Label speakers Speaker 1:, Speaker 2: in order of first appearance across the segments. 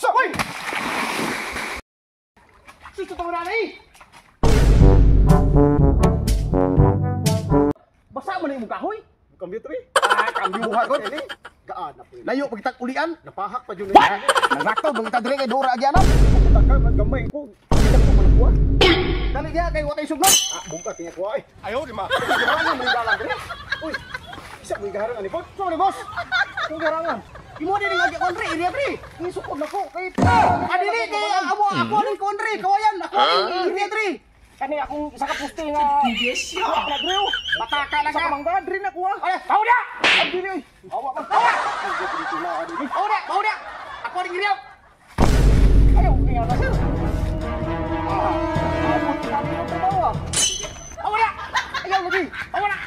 Speaker 1: Hoy! Susto tong rani. Basa man imong kahoy.
Speaker 2: Kambyo tre.
Speaker 1: Ah, kambyuha ko.
Speaker 2: Gaan na po.
Speaker 1: Layo pagitag ulian.
Speaker 2: Napahak pa jud.
Speaker 1: Nasakto pagitag diri kay dora agyanan.
Speaker 2: Taka gamay ko. Kita ko manakuha.
Speaker 1: Dali diha kay watay sugnod.
Speaker 2: Ah, bungka tinga ko ay.
Speaker 1: Ayo di ma. Gibarangan mo dalan diri.
Speaker 2: Uy. Isa mo gaharang ani pod.
Speaker 1: So ni boss.
Speaker 2: Kung garangan.
Speaker 1: Imo din ang agi kontre area pre.
Speaker 2: Isukod na ko kay
Speaker 1: Adili kay amo ako ning kontre kawayan ako ning area pre.
Speaker 2: Kani akong isa ka puste nga.
Speaker 3: Yes, yo.
Speaker 2: Nagrew.
Speaker 1: Pataka lang
Speaker 2: Sa
Speaker 1: ka.
Speaker 2: mangga diri na kuha.
Speaker 1: Ay, tao dia.
Speaker 2: Dili oy. Awa ka.
Speaker 1: Tao dia, tao dia. Ako ning area.
Speaker 2: Ayaw kaya na sir. Ah, abot na dito trabaho.
Speaker 1: Tao dia.
Speaker 2: Ayaw lagi.
Speaker 1: Tao dia.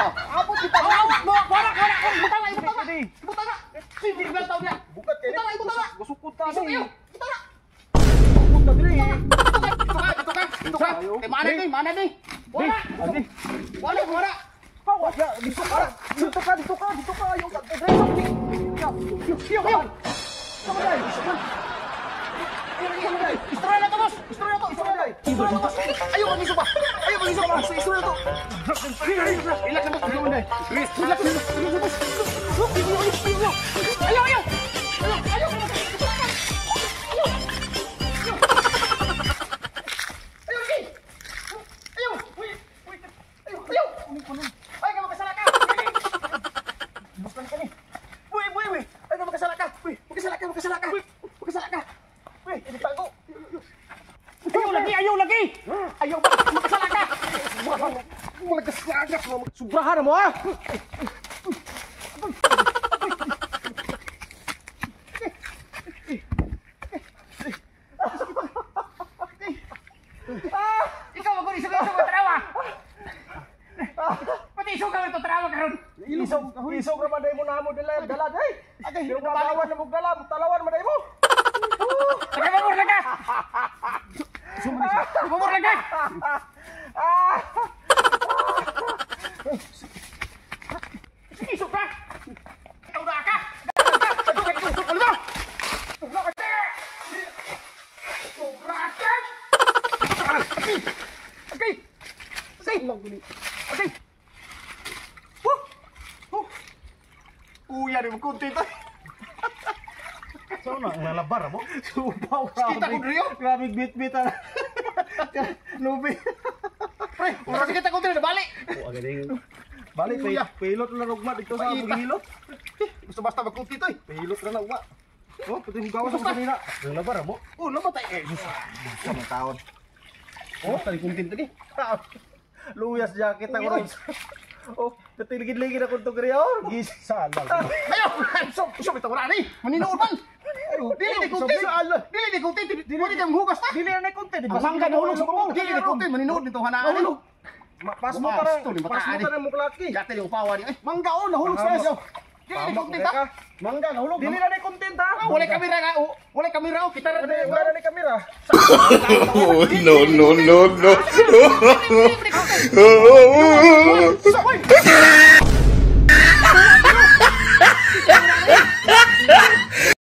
Speaker 2: Abot kita.
Speaker 1: Tao mo, wala wala. Butang na, butang na. Butang na. Sige, tao dia.
Speaker 2: Bukat kay.
Speaker 1: Butang na, butang na.
Speaker 2: Gusukod ta.
Speaker 1: Isok kayo. Butang na.
Speaker 2: Gusukod ta diri.
Speaker 1: Ito ka, ito ka. Eh, mana ni, mana ni. Wala. Wala, wala.
Speaker 2: Pawa ya, dito ka. Dito ka, dito ka, dito ka. Ayaw ka.
Speaker 1: Yo, yo. Istorya na to, boss. Istorya na to, istorya na. Istorya na to. Ayaw kami suba. Ayaw kami suba. Istorya na to. Relax na, boss. Relax na, boss. Ayaw, ayaw. Ayaw, ayaw. Ay, ka magkasala ka.
Speaker 2: Buskan ka ni.
Speaker 1: Uy, uy, uy. Ay, ka magkasala ka. Uy, magkasala ka, magkasala ka. Magkasala ka.
Speaker 2: Uy, itago.
Speaker 1: Ayaw lagi, ayaw lagi. Ayaw ba? Magkasala ka.
Speaker 2: Malagas-lagas mo. Subrahan mo ah.
Speaker 1: Ikaw maguri sa mga trawa. Pati isog ka ito trawa karon.
Speaker 2: Isog, isog ra man day mo namo dala dala day. Pero magawan na mo dala, talawan man day mo.
Speaker 1: Tagamamor lang ka. Sumamor lang ka.
Speaker 2: Ah!
Speaker 1: Isog ka. Ikaw na ka. Okay. Okay. Okay. Uya, di mo kunti ito.
Speaker 2: So na, nalabar mo? Subaw, grabe.
Speaker 1: Kita ko drio.
Speaker 2: Grabe, bit-bit. Lubi.
Speaker 1: Pre, kasi kita ko drio, nabali.
Speaker 2: Oh, agaling. Bali, pilot na rugma dito sa paghilot.
Speaker 1: Gusto basta magkunti ito eh.
Speaker 2: Pilot na rugma. Oh, pati mo gawas sa kanina. Nalabar mo?
Speaker 1: Oh, labar tayo. Eh,
Speaker 2: sa mga taon.
Speaker 1: Oh, tali kunti ito eh.
Speaker 2: Luyas jacket ako ron. Oh, natiligid-ligid ako ito kaya. Gis. Sala.
Speaker 1: Ayaw! Isok, ito wala ni. Maninood man. Dili ni kunti. Dili ni kunti. Dili ni hugas ta.
Speaker 2: Dili na ni kunti.
Speaker 1: Ang mangga nahulog sa buong. Dili ni kunti. Maninood nito hanaan.
Speaker 2: Nahulog. Pas mo para. Pas mo para mo klaki.
Speaker 1: Gata yung upawa niya.
Speaker 2: Mangga oh, nahulog sa iyo.
Speaker 1: Dili ni kunti ta.
Speaker 2: Mangga nahulog. Dili na ni kunti ta.
Speaker 1: Wala kamera nga. Wala kamera oh. Kita
Speaker 2: wala ni kamera.
Speaker 4: Oh, no, no, no, no.